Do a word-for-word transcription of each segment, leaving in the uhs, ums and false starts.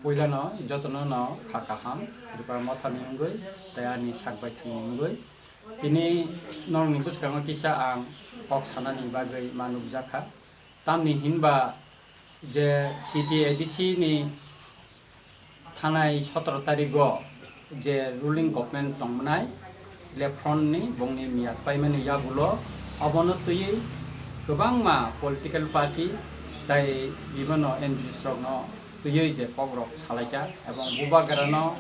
Puilano jotono no kha kaham, Tripura Mothani wngwi tei ani sak baithangni wngwi. Tini norokni bwskango kisa ang kok sanani bagwi ma nukjakha. Tamni hinba je T T A D C ni thanai sotoro tarigo je ruling government tongmwnai, left front ni bongni miyat paimani yagulo obono twiwi kwbangma political party tei bibano N G Os rokno twiwi je kokrok salaikha ebong bubagrano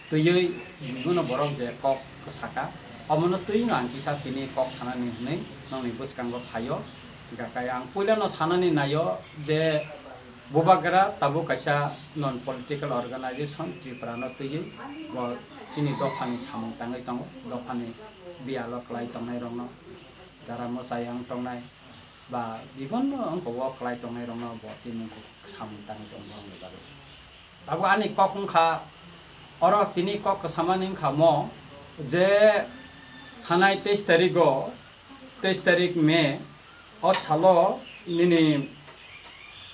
twiwi bibano borok je kok kwsaka, omono twiwi ang kisa tini kok sanani hwnwi nongni bwskango phaio. Hingkha khe ang puilano sanani naio je bubagra tabuk kaisa non political organization Tripura no twiwi bo chini dophani samung tangwi tongo, dophani biyalo kwlai tongnai rokno, jara mwchai ang tongnai ba bibonno wngkha o kwlai tongnai rokno bo tini samung tangwi tongo borokni bagwi. Tabuk ani kok wngkha, oro tini kok kwsamani wngkha mo je thanai teis tarigo, teis tarik May, o salo nini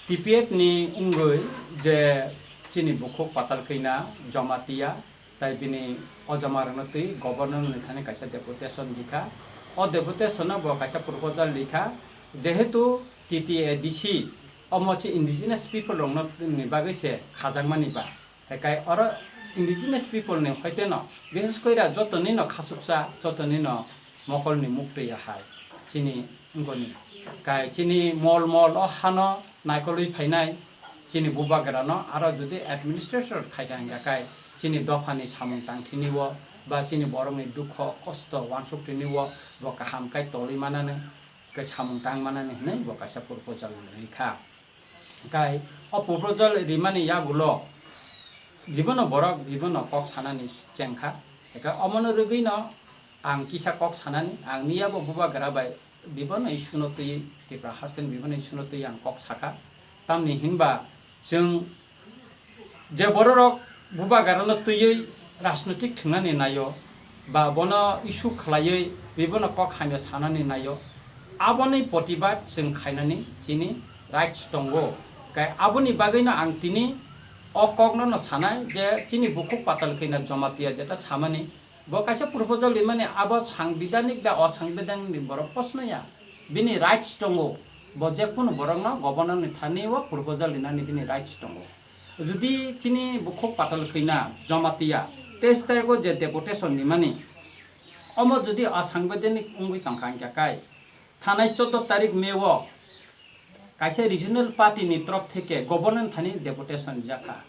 T P F ni wngwi je chini bukhuk Patalkina Jamatia, tai bini o Jama rokno twi governor ni thani kaisa deputation likha. O deputation no bo kaisa proposal likha, jehetu T T A D C omo chi indigenous people rokno ni bagwi se khajakmani ba. Hekai oro indigenous people ni hoite no, bises koi ra joto ni no khasuksa, joto ni no mokol ni muktwi ahai chini wngoni. Kai chini mol mol o hano naikolwi phainai chini bubagra no aro jodi administrator khai kha hingkha kai chini dopha ni samung tangthini o ba chini borok ni dukho kosto uansuk tini o bo kaham kai tolwi manani, kai samung tang manani hinwi bo kaisa proposal rikha. Kai o proposal rimani yagulo bibono borok bibono kok sanani chengkha. Eka omono rwgwino ang kisa kok sanani, ang miya bo bubagra bai bibono issue no twi Tripura haste ni bibono issue no twi ang kok sakha. Tamni hinba chwng je bororok bubagrano twiwi rajnotik thwngnani naio, ba bono issue khlaiwi bibono kok hamya sanani naio, aboni protibad chwng khainani chini rights tongo. Kai aboni bagwino ang tini o kokno no sanai je chini bukhuk Patalkina Jamatia jeta samani, bo kaisa proposal rimani abo sangbidanik da osangbidanik ni borok posno ya, bini rights tongo, bo jekunu borokno governor ni thani o proposal rinani bini rights tongo. Jodi chini bukhuk Patalkina Jamatia teis tariko je deputation nimani, omo jodi asangbidanik wngwi tongkha hingkha kai, thanai choudo tarik May o kaisa regional party ni torop theke governor thani deputation jakha.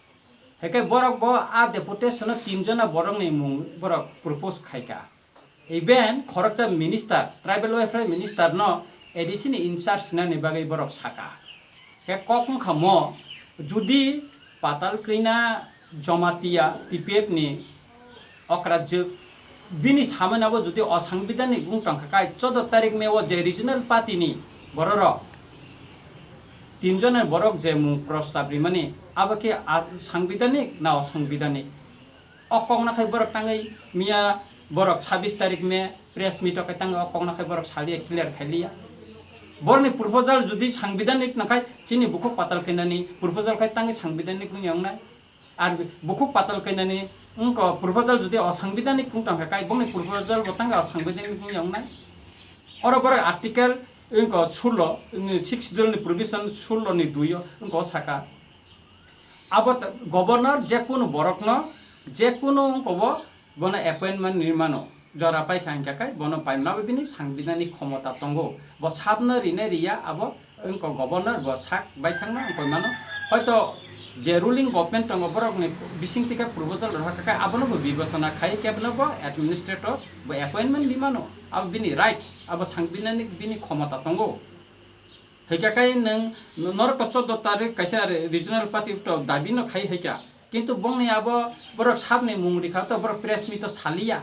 Hingkhe borok bo a deputation o tin jona borok ni mung borok propose khaikha. Even khoroksa minister, tribal welfare minister no A D C ni in charge nani bagwi borok saka. Khe kok wngkha mo, jodi Patalkina Jamatia T P F ni okrajwk bini samani abo jodi osangbidanik wng tongkha kai choudo tarik May o je regional party ni bororok tin jona borok je mung prostab rimani abo khe a-, sangbidanik na osangbidanik? O kok nakhai borok tangwi miya borok sabis tarik May press meet o khe tangwi o kok nakhai borok saliya clear khailiya. Borokni proposal jodi sangbidanik nakhai chini bukhuk Patalkinani proposal khai tangwi sangbidanik wngya wngnai. Ar bukhuk Patalkinani wngkha proposal jodi osangbidanik wng tongkha kai bongni proposal bo tangwi osangbidanik wngya wngnai. Oro borok article wngkha sullo, six schedule ni provision sullo ni dui o wngkha o saka. Abo ta-, governor jekunu borokno, jekunu wngkha bo, bono appointment rimano. Jora paikha hingkha khe bono paimani bini sangbidanik khomota tongo. Bo sabno rine riya abo wngkha governor bo sak baithangno wngkha mano. Hoito je ruling government tongo borokni bisingtwi khe proposal rohor kha khe abono bo bibechona khai khe bono bo administrator bo appointment rimano. Abo bini rights, abo sangbidanik bini khomota tongo. Hingkha khe nwng norok to choudo tarik kaisa re-, regional party to dabi no khai haikha. Kintu bongni abo borok sabni mung rikha to borok press meet o saliya.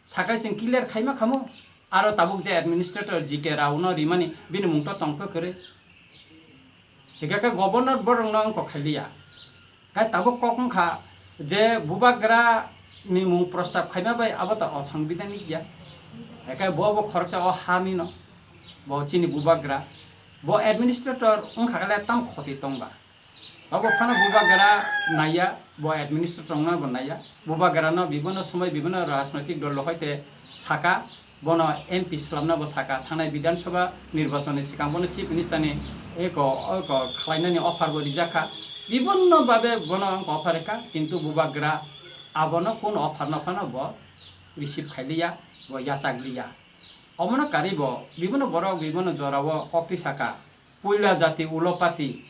Sakai chwng clear khaima khamo. Aro tabuk je administrator G K Rao no rimani bini mung to tongkha kwrwi. Hingkha khe governor borok no wngkha khailiya. Khe tabuk kok wngkha je bubagra ni mung prostab khaima bai abo to osangbidanik ya. Hingkhe bo bo khoroksa o ha ni no. Bo chini bubagra. Bo administrator wngkha khe tang khoti tongba. Abo phano Bubagra naiya, bo administrator wngna bo naiya. Bubagrano bibhinno somoi bibhinno rajnoitik dol rok hoite saka, bono M P swlamna bo saka. Thangnai Bidhan Sabha nirbachonni swkang bono Chief Minister ni eko, eko khlainani offer bo rijak kha. Bibhinno babe bono wngkha offer rikha, kintu Bubagra abono kun offer no phano bo receive khailiya, bo yachakliya. Omono karwi bo bibhinno borok bibhinno jorao kokti saka. Puila jati ulo pati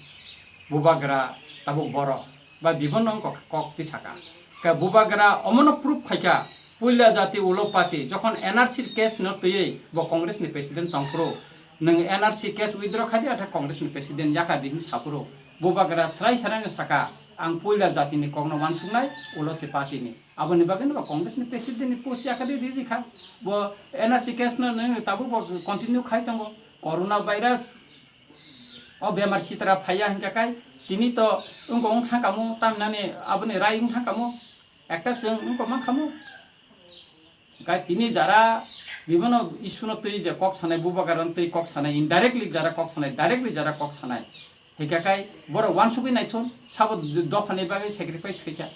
Bubagra tabuk borok ba bibhinno wngkha kokti saka. Khe Bubagra omono proof khaikha, puila jati ulo pati jokhon N R C case no twiwi bo Congress ni president tongphuru, nwng N R C case withdraw khaidi atha Congress ni president yakadi hinwi saphuru, Bubagra srai srai no saka, ang puila jati ni kokno wansuknai, ulo se party ni. Aboni bagwi no bo Congress ni president ni post yakadi riri kha. Bo N R C case no nwng tabuk bo continue khai tongo. Corona virus o bemar sitra phaiya hinkhe kai tini to wngkha wng thang kamo tamnani aboni rai wng thang kamo ekta chwng wngkha mang kamo. Kai tini jara bibhinno issue no twi je kok sanai, Bubagra no twi kok sanai, indirectly jara kok sanai, directly jara kok sanai. Hinkhe kai borok wansugwi naithun sabo dophani bagwi sacrifice khaikha.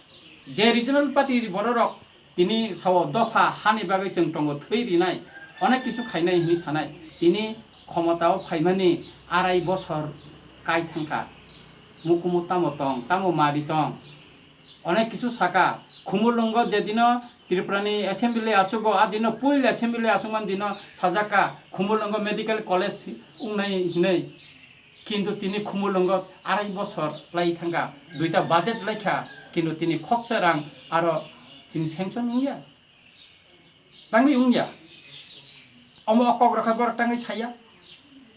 Je regional party bororok tini sao dopha hani bagwi chwng tongo thwi rinai, onek kisu khainai hinwi sanai. Tini khomotao phaimani arai bosor kai thangkha. Mukumu tamo tong, tamo mari tong. Onek kisu saka, Khumulwngo je dino Tripurani assembly achugo, a dino puila assembly achukmani dino sajak kha, Khumulwngo medical college wngnai hinwi. Kintu tini Khumulwngo arai bosor lai thangkha, duita budget laikha, kintu tini khoksa rang aro chini sanction wngya. Tangwi wngya. Omo o kok rokha borok tangwi saya.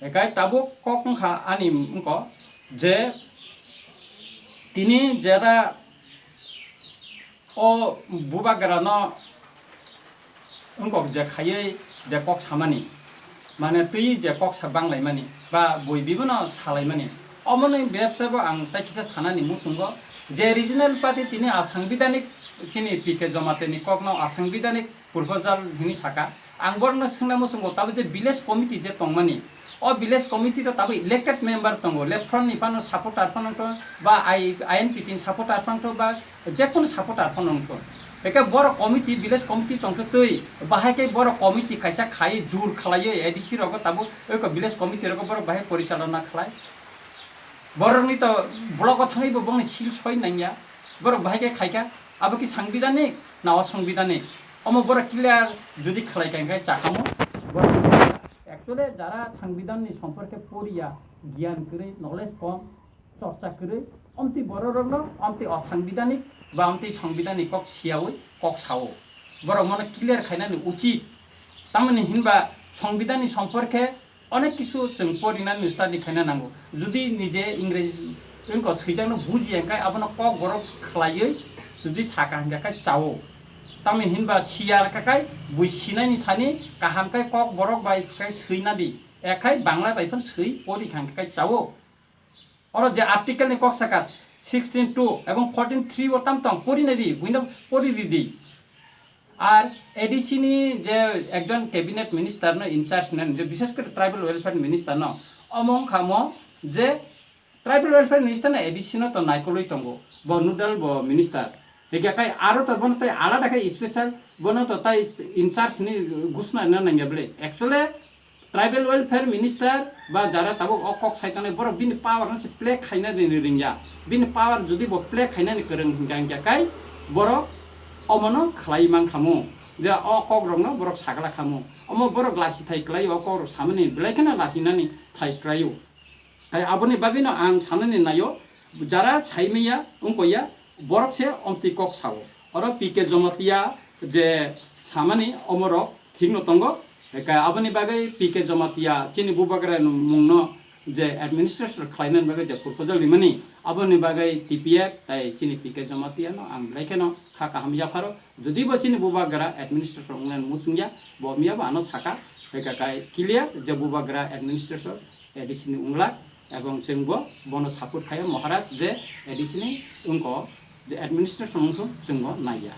Ekai tabuk kok wngkha ani wngko je tini jeda o Bubagrano wngkok je khaiwi je kok samani, mane twi je kok sa banglaimani ba bui bibono salaimani, omoni bebsa bo ang tai kisa sanani muchungo je regional party tini asangbidanik chini P K Jomate ni kokno asangbidanik proposal hinwi saka. Ang borokno swngna muchungo, tabuk je village committee je tongmani, o village committee to tabuk elected member tongo, left front ni phano supporter phano wngtho, ba I-, I N P T ni supporter phano wngtho, ba jekunu supporter phano wngtho. Eke borok committee, village committee tongtho twi, bahai khe borok committee kaisa khai jur khlaiwi A D C rogo tabuk eko village committee rogo borok bahai porichalona khlai. Borokni to blogo thangwi bo bongni sil soi nangya. Borok bahai khe khaikha, abo ki sangbidanik na osangbidanik? Omo borok clear jodi khlai kha, hinkhe chakamo borok actually jara sangbidanni somporke poriya, giyan kwrwi, knowledge kom, chorcha kwrwi, omtwi bororokno omtwi osangbidanik ba omtwi sangbidanik kok siyawi kok sao. Borok mono clear khainani uchit. Tamoni hinba sangbidanni somporke onek kisu chwng porinani study khaina nango. Jodi nije Ingreji wngkha swijakno bujiya, hinkhe abono kok borok khlaiwi jodi saka hinkhe kai chao. Tamni hinba siya kha kai bui sinaini thani kaham kai kok borok bai kai swinadi. Ekhai Bangla bai phano swi pori kha hinkhe kai chao. Oro je article ni kok saka sixteen two ebong fourteen three o tam tong pori nai di, buino pori ri di. Ar A D C ni je ekjon cabinet minister no in charge nani, je bishes kore tribal welfare minister no, omo wngkha mo je tribal welfare minister no A D C no to naikolwi tongo, bo nodal bo minister. Hinkhe kai aro to bono tei alada khe special bono to tai in charge ni gusna na nangya bwle. Actually, tribal welfare minister ba jara tabuk o kok sai tongnai borok bini power no se play khaina rini ringya. Bini power jodi bo play khainani kwrwng hinkha hinkha kai borok omono khlai man khamu. Je o kok rokno borok sagla khamu. Omo borok lasi thai kwlai o kok rok samani belai kheno lasinani thai kwlaio. Hai aboni bagwino ang sanani naio, jara saimaya wngkoya borok se omtwi kok sao. Oro P K Jamatia je samani omorok thikno tongo. Eka aboni bagwi P K Jamatia chini Bubagra mungno je administration khlainani bagwi je proposal rimani, aboni bagwi T P F tai chini P K Jamatia no ang belai kheno kha kaham yapharo. Jodi bo chini Bubagra administration wngnani muchungya, bo miya bo ano saka, eka kai clear je Bubagra administration A D C ni wnglak, ebong chwng bo bono support khaio Maharaj je A D C ni wngko je administration wngthung chwng bo naiya.